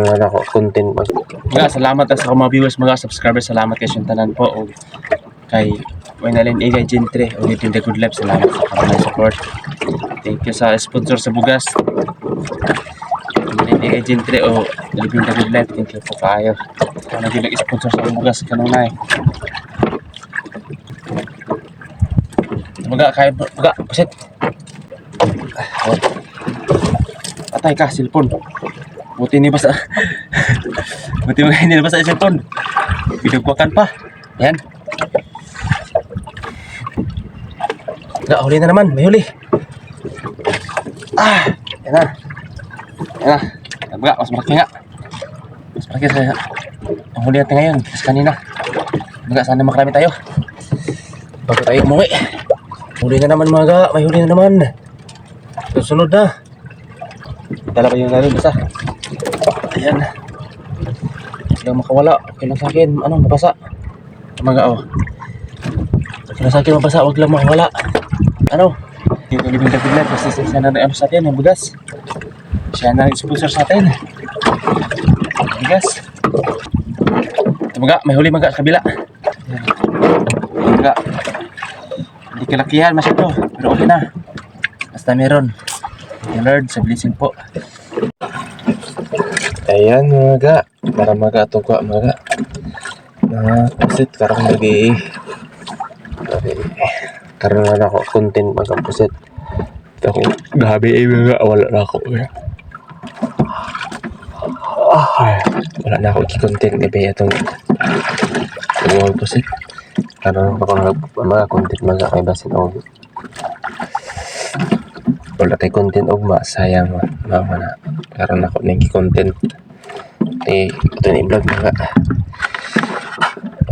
Nga ako content mag Mga salamat sa akong mga viewers, mga subscribers, salamat kay siyang tanan po og kay Wainalin Igay Gentry og Living the Good Life, salamat sa kanang support. Thank you sa sponsor sa bugas. Wainalin Igay Gentry o Living the Good Life, thank you po kaayo. Ano gyud nag-sponsor sa akong bugas kanunay. Mga kay mga pusit. Oh. Patay ka, cellphone. Buti ni basa. Buti mo hindi nabasa yung cellphone. Binugwakan pa. Yan. Na, huli na naman. May huli. Ah, yan na. Yan na. Yan, mas malaki nga. Mas malaki sa ang huli natin ngayon. Kasi kanina. Mga sana makarami tayo. Bago tayo umuwi. Huli na naman, mga ga. May huli na naman. Susunod na. Dala pa yung lalim basta. Ayan. Hindi lang makawala. Okay lang sa akin. Ano, mabasa. Mga oh. Okay lang sa akin mabasa. Huwag lang makawala. Ano? Yung Living the Good Life. Kasi siya na ano sa atin, ang bugas. Siya na sponsor sa atin. Bigas. Ito mga, may huli mga sa kabila. Ayan. Mga. Hindi kalakihan masyado. Pero okay na. Basta meron. Thank you, Lord, sa blessing po. Ayan, mga ga. Para mga atong kuha, mga ga. Mga pusit karong gabi. Gabi. Karon nga na ako content mag ang pusit. Ako gabi eh, mga ga, wala na ako. Ah, wala na ako content gabi atong mga pusit. Karon ako mga content mga kay basin og wala tay content ugma, sayang ma mao na karon ako ning content eh ito ni vlog, mga.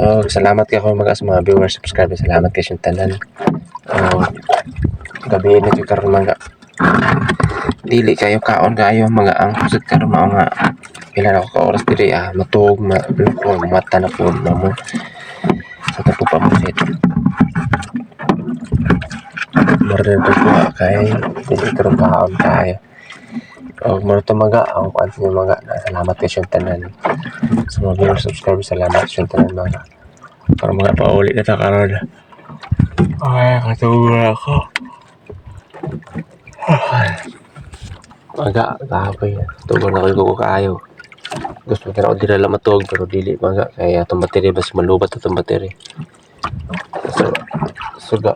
Oh, salamat kay mga sa mga viewers, subscribers, salamat kay siyang tanan. Oh, gabi ni karon, mga, dili kayo kaon kayo mga ang kusot karon mao nga pila na ako ka oras diri ah matuog ma ko mata na po mamo sa tapo pa mo set Marin ko kay dili karon kaon kayo. Og mao to, mga, ang kuan sa inyo, mga na salamat kay siyang tanan sa mga viewers, subscribers, salamat sa siyang tanan, mga. Para mga pauli na ta karon. Ay, katuwa ako. Maga, kapoy. Tugon na ko kaayo. Gusto ko na dira lang matuog pero dili, maga, kaya atong battery bas malubat atong battery. So suga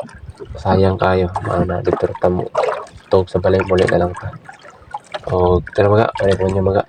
sayang kayo mao na dito ra ta mo tuog sa balay, muli na lang ta. Og tara, maga, balik mo niya, maga.